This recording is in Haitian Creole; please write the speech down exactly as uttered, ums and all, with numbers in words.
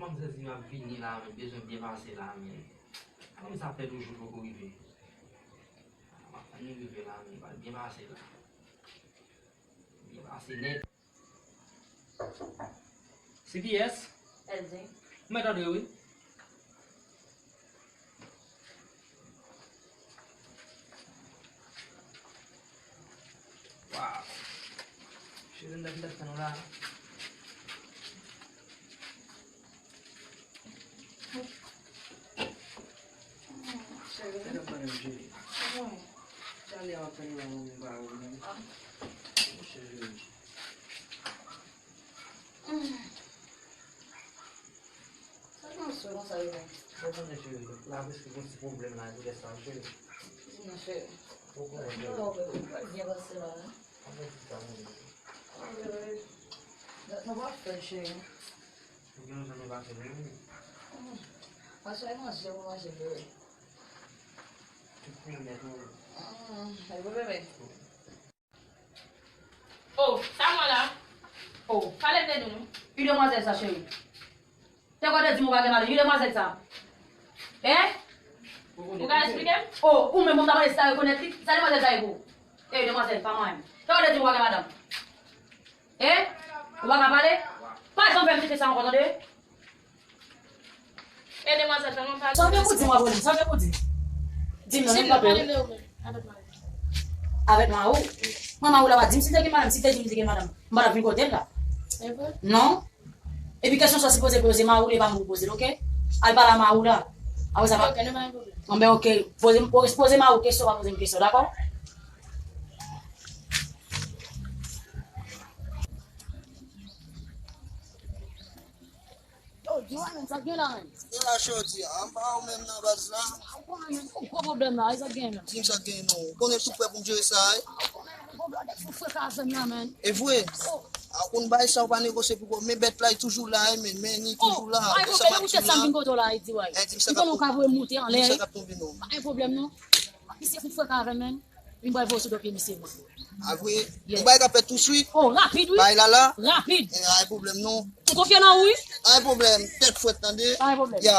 Manzè di m ap vini la, men bezwen byen pase la, men. Kòm sa fè de jou poko rive. M ap annik rive la, men pral byen pase la. Byen pase nèt. C P S? L D. Mwen tande wi. Wow. Cheri, m t ap tann ou la. Cheri. Sa k ap pale m, cheri? Wi. Talè w ap tann ou la, mwen pa wè w menm. Ah. Cheri. Sa nan sou konsa yo menm? Ou konnen cheri, la prèske gon ti pwoblèm la, poutèt sa cheri. Di non cheri. Ou konnen cheri. Ou pral byen pase la, non? Anmwey ti sa mwen. Anmwey. Dat nou pa fè cheri. Ou gen yon zanmi pa fè cheri. Aswè manje ou manje cheri. Tout kou nèt ou. Hum, e pou bebe. Oh, sa mwen la. Oh, pale de nou non. Ki demwazèl sa cheri? Te konn di m ou pa gen madanm, ki demwazèl sa? Hein? Ou ka eksplike m? Oh, ou menm ou ta mande si ta rekonèt li, sa demwazèl sa ye pou ou? Eh, demwazèl, pa manyen m. Te konn di m ou pa gen madanm. Hein? Ou pa ka pale? Pa janm fè m tete sa ankò, tande? E demwazèl, fè mwen pale. Sa w gen pou di m, Apolline? Sa w gen pou di m? Di m non, men m pa pè. Avèk Maou? Mwen, Maou la pa di m si l te gen madanm. Si l te di m li te gen madanm, m pa t ap vin kote l la. Non. Epi kesyon sa w sipoze poze Maou, li pa mwen pou poze l, oke? Al pale a Maou la. Apre sa, pa... Anben, oke. Poze, poze Maou kesyon, pa poze m kesyon, dakò? Yo, di mwen menm, sa k gen la menm? Gen la chòti a, m pa ou menm nan baz la. Ou konnen menm, ou gwo pwoblèm la, e sa k gen menm? Di m sa k gen non. Ou konnen tout prè pou m jere sa, wi. Ou konnen menm gwo blòdè sou freka avè m la menm. E vre? Oh. A konn bay sa ou pa negosye pou kò, men bèt la e toujou la, e men, men ni toujou la. Oh, pa gen pwoblèm, ou tèt sa m vin kote w la, e di w, ay. Di m sa k ap tonbe. Ou konnen ou ka voye m moute anlè, wi. Di m sa k ap tonbe non. Pa gen pwoblèm non. Misye fout freka avè m menm. Vin bwè vo sou do pye misye mwen. A vre? Yes. Yon bagay k ap fèt touswit? Oh, rapid wi. Bay la la? Rapid. E, pa gen pwoblèm non. M konfye nan ou wi. Pa gen pwoblèm. Tèt frèt tande. Pa gen pwoblèm. Ya.